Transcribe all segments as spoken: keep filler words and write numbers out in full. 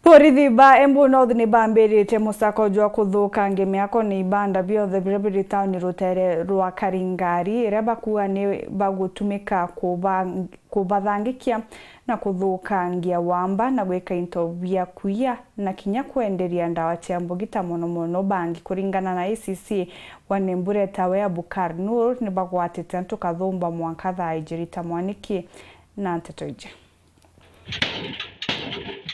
Borithi ba Embu North ni bambiritie musako jwa kuthukangia miako ni ibanda biothe biria biri tauni rutere rwa Karingari, iria bakuuga ni bagutumika kuba-, kubathangikia na kuthukangia wamba na gwika into bia kuiya na kinya kwenderia ndawa cia mbugita, mono mono bangi. Kuringana na A C C wa Nembure, tawe Abukar Nur, ni bagwatite antu kathumba mwanka thaa ijiri ta mwaniki na nteto iji.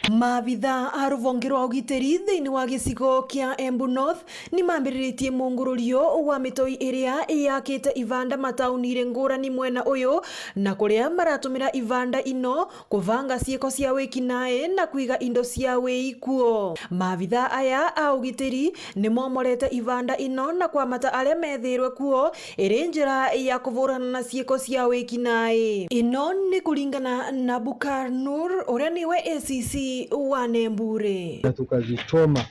Maabitha a ruvonge rwa ugitiri thiini wa gicigo kia Embu North ni mambiritie mungururio wa mitoi iria yakite ibanda mataunire ngurani mwena uyu, na kuria maratumira ibanda ino kubanga ciiko cia wiki nae na kwiga indo cia wii kuo. Maabitha aya a ugitiri ni momorete ibanda ino na kwamata aria methirwe kuo iri njira ya kuvurana na ciiko cia wiki nae. Ino ni kuringana na Bukar Nur, uria niwe A C C wa Nembure. Na tukazichoma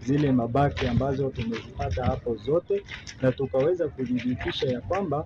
zile mabaki ambazo tumezipata hapo zote, na tukaweza kuthibitisha ya kwamba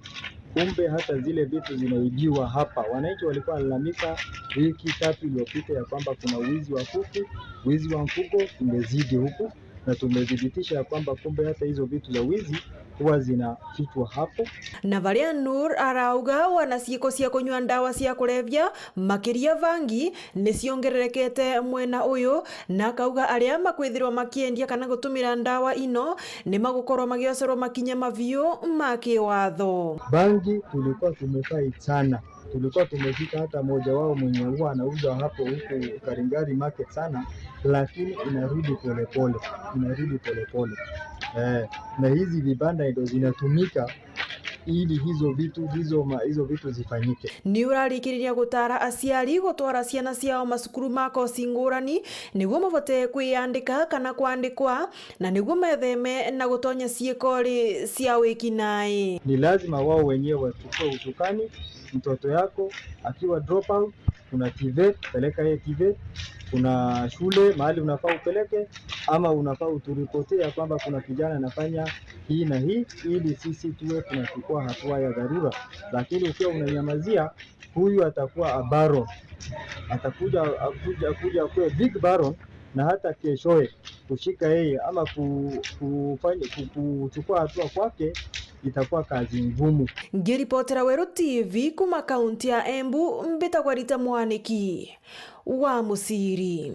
kumbe hata zile vitu zinaibiwa hapa. Wananchi walikuwa wanalalamika wiki tatu iliyopita ya kwamba kuna wizi wa kuku, wizi wa mfugo umezidi huku, na tumethibitisha ya kwamba kumbe hata hizo vitu za wizi huwa zinafichwa hapo. Na baria Nur arauga wana ciiko cia kunyua ndawa cia kulevya, makiria bangi, ni ciongererekete mwena uyu, na akauga aria makwithirwa makiendia kana gutumira ndawa ino ni magukorwa magiocerwa makinya mabiu ma kiwatho. Bangi tulikuwa tumefight sana. Tulikuwa tumefika hata mmoja wao mwenye huwa anauza hapo huku Karingari market sana, lakini inarudi polepole, inarudi polepole. Eh, na hizi vibanda ndio zinatumika ili hizo vitu, hizo ma-, hizo vitu zifanyike. Ni urarikiriria gutara aciari gutwara ciana ciao macukuru ma kosi ngurani niguo mabote kwiyandika kana kwandikwa, na niguo metheme na gutonya ciikori cia wiki nae. Ni lazima wao wenyewe wachukue usukani, mtoto yako akiwa drop out, kuna TVET, peleka yeye TVET, kuna shule mahali unafaa upeleke, ama unafaa uturipotia kwamba kuna kijana anafanya hii na hii, ili sisi tuwe tunachukua hatua ya dharura. Lakini ukiwa unanyamazia, huyu atakuwa a baron, atakuja, akuja, akuja kuwa big baron, na hata keshoe kushika yeye ama ku-, kufanya, ku-, kuchukua hatua kwake itakuwa kazi ngumu. Ngiripotera Weru T V kuma kaunti ya Embu, mbitagwa Rita Mwaniki wa Musiri.